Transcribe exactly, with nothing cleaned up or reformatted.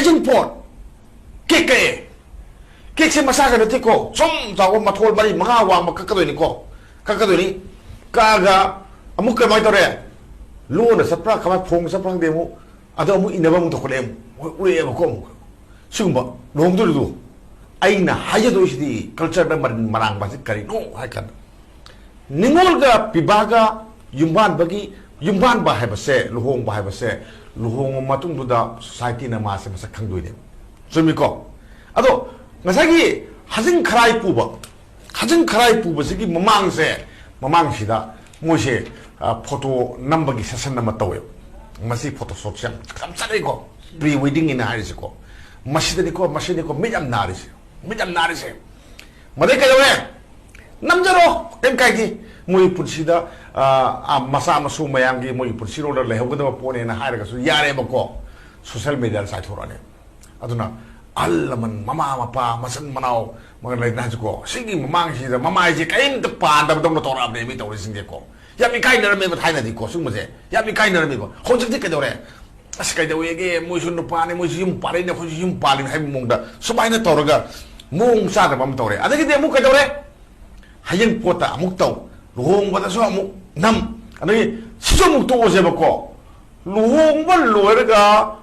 ꯍꯩꯖꯤꯡꯄꯣꯠ cake ꯀꯛꯑꯦ꯫ ꯀꯦꯛꯁꯦ ꯃꯆꯥꯒ ꯅꯠꯇꯦꯀꯣ, ꯁꯨꯝ ꯆꯥꯎꯕ, ꯃꯊꯣꯜ ꯃꯔꯤ ꯃꯉꯥ ꯋꯥꯡꯕ ꯀꯛꯀꯗꯣꯏꯅꯤꯀꯣ꯫ ꯀꯛꯀꯗꯣꯏꯅꯤ꯫ ꯀꯛꯑꯒ ꯑꯃꯨꯛ ꯀꯃꯥꯏꯅ ꯇꯧꯔꯦ? ꯂꯣꯟꯅ ꯆꯠꯄ꯭ꯔꯥ, ꯀꯃꯥꯏꯅ ꯐꯣꯡꯅ ꯆꯠꯄ꯭ꯔꯥ ꯈꯪꯗꯦ, ꯑꯃꯨꯛ ꯑꯗꯣ ꯑꯃꯨꯛ ꯏꯟꯅꯕ ꯑꯃꯨꯛ ꯇꯧꯈꯠꯂꯛꯑꯦ꯫ ꯑꯃꯨꯛ ꯍꯣꯏ, ꯎꯔꯛꯑꯦꯕꯀꯣ꯫ ꯑꯃꯨꯛ ꯁꯤꯒꯨꯝꯕ ꯂꯨꯍꯣꯡꯗꯣꯔꯤꯗꯨ, ꯑꯩꯅ ꯍꯥꯏꯖꯗꯣꯏꯁꯤꯗꯤ ꯀꯜꯆꯔꯗ ꯃꯔꯤꯟ ꯃꯔꯥꯡꯕ ꯍꯥꯏꯁꯦ ꯀꯔꯤꯅꯣ ꯍꯥꯏ ꯀꯥꯟꯗ, ꯅꯤꯉꯣꯜꯒ ꯄꯤꯕꯥꯒ ꯌꯨꯝꯕꯥꯟꯕꯒꯤ, ꯌꯨꯝꯕꯥꯟꯕ ꯍꯥꯏꯕꯁꯦ, ꯂꯨꯍꯣꯡꯕ ꯍꯥꯏꯕꯁꯦ, ꯂꯨꯍꯣꯡꯕ ꯃꯇꯨꯡꯗꯨꯗ ꯁꯣꯁꯥꯏꯇꯤꯅ ꯃꯥꯁꯦ ꯃꯁꯛ ꯈꯪꯗꯣꯏꯅꯦꯕ꯫ ꯆꯨꯝꯃꯤꯀꯣ? ꯑꯗꯣ ꯉꯁꯥꯏꯒꯤ ꯍꯖꯤꯡ ꯈꯔꯥꯏ ꯄꯨꯕ, ꯍꯖꯤꯡ ꯈꯔꯥꯏ ꯄꯨꯕꯁꯤꯒꯤ ꯃꯃꯥꯡꯁꯦ, ꯃꯃꯥꯡꯁꯤꯗ ꯃꯣꯏꯁꯦ, ꯑ, ꯐꯣꯇꯣ ꯅꯝꯕꯒꯤ ꯁꯦꯁꯟ ꯑꯃ ꯇꯧꯋꯦꯕ꯫ ꯃꯁꯤ ꯐꯣꯇꯣ ꯁꯣꯠꯁꯦ ꯌꯥꯝ, ꯌꯥꯝ ꯆꯠꯅꯩꯀꯣ, ꯄ꯭ꯔꯤ ꯋꯦꯗꯤꯡ ꯍꯥꯏꯅ ꯍꯥꯏꯔꯤꯁꯦꯀꯣ꯫ ꯃꯁꯤꯗꯅꯤꯀꯣ, ꯃꯁꯤꯅꯤꯀꯣ ꯃꯤꯠ ꯌꯥꯝ ꯅꯥꯔꯤꯁꯦ, ꯃꯤꯠ ꯌꯥꯝ ꯅꯥꯔꯤꯁꯦ꯫ ꯃꯗꯩ ꯀꯩꯗꯧꯔꯦ? ꯅꯝꯖꯔꯣ, ꯀꯩꯝ ꯀꯥꯏꯗꯦ꯫ ꯃꯣꯏ ꯄꯨꯟꯁꯤꯗ, ꯑ, ꯑ, ꯃꯆꯥ ꯃꯁꯨ ꯃꯌꯥꯝꯒꯤ ꯃꯣꯏꯒꯤ ꯄꯨꯟꯁꯤꯔꯣꯜꯗ ꯂꯩꯍꯧꯒꯗꯕ ꯄꯣꯠꯅꯦꯅ ꯍꯥꯏꯔꯒꯁꯨ ꯌꯥꯔꯦꯕꯀꯣ꯫ ꯁꯣꯁꯦꯜ ꯃꯦꯗꯤꯌꯥꯗ ꯆꯥꯏꯊꯣꯔꯛꯑꯅꯤ꯫ ꯑꯗꯨꯅ ꯑꯍꯜ ꯂꯃꯟ, ꯃꯃꯥ ꯃꯄꯥ, ꯃꯆꯤꯟ ꯃꯅꯥꯎ, ꯃꯒ ꯂꯩꯗꯅ ꯍꯥꯏꯁꯤꯀꯣ, ꯁꯤꯒꯤ ꯃꯃꯥꯡꯁꯤꯗ ꯃꯃꯥꯏꯁꯦ ꯀꯔꯤꯝꯇ ꯄꯥꯟꯗꯕꯗꯧꯅ ꯇꯧꯔꯛꯑꯕꯅꯦ ꯃꯤ ꯇꯧꯔꯤꯁꯤꯡꯁꯦꯀꯣ꯫ ꯌꯥꯝ ꯏꯀꯥꯏꯅꯔꯝꯃꯦꯕ ꯊꯥꯏꯅꯗꯤꯀꯣ, ꯁꯤꯒꯨꯝꯕꯁꯦ ꯌꯥꯝ ꯏꯀꯥꯏꯅꯔꯝꯃꯦꯕ꯫ ꯍꯧꯖꯤꯛꯇꯤ ꯀꯩꯗꯧꯔꯦ? ꯑꯁ, ꯀꯩꯗꯧꯋꯦꯒꯦ, ꯃꯣꯏꯁꯨ ꯅꯨꯄꯥꯅꯤ, ꯃꯣꯏꯁꯨ ꯌꯨꯝ ꯄꯥꯜꯂꯤꯅꯦ, ꯑꯩꯈꯣꯏꯁꯨ ꯌꯨꯝ ꯄꯥꯜꯂꯤꯅꯦ ꯍꯥꯏꯕ ꯃꯑꯣꯡꯗ ꯁꯨꯃꯥꯏꯅ ꯇꯧꯔꯒ ꯃꯑꯣꯡ ꯆꯥꯗꯕ ꯑꯃ ꯇꯧꯔꯦ꯫ ꯑꯗꯒꯤꯗꯤ ꯑꯃꯨꯛ ꯀꯩꯗꯧꯔꯦ? ꯍꯌꯦꯡ ꯄꯣꯠꯇ ꯑꯃꯨꯛ ꯇꯧ, ꯂꯨꯍꯣꯡꯕꯗꯁꯨ ꯑꯃꯨꯛ ꯅꯝ, ꯑꯗꯒꯤ ꯁꯤꯁꯨ ꯑꯃꯨꯛ ꯇꯣꯛꯑꯁꯦꯕꯀꯣ꯫ ꯂꯨꯍꯣꯡꯕ ꯂꯣꯏꯔꯒ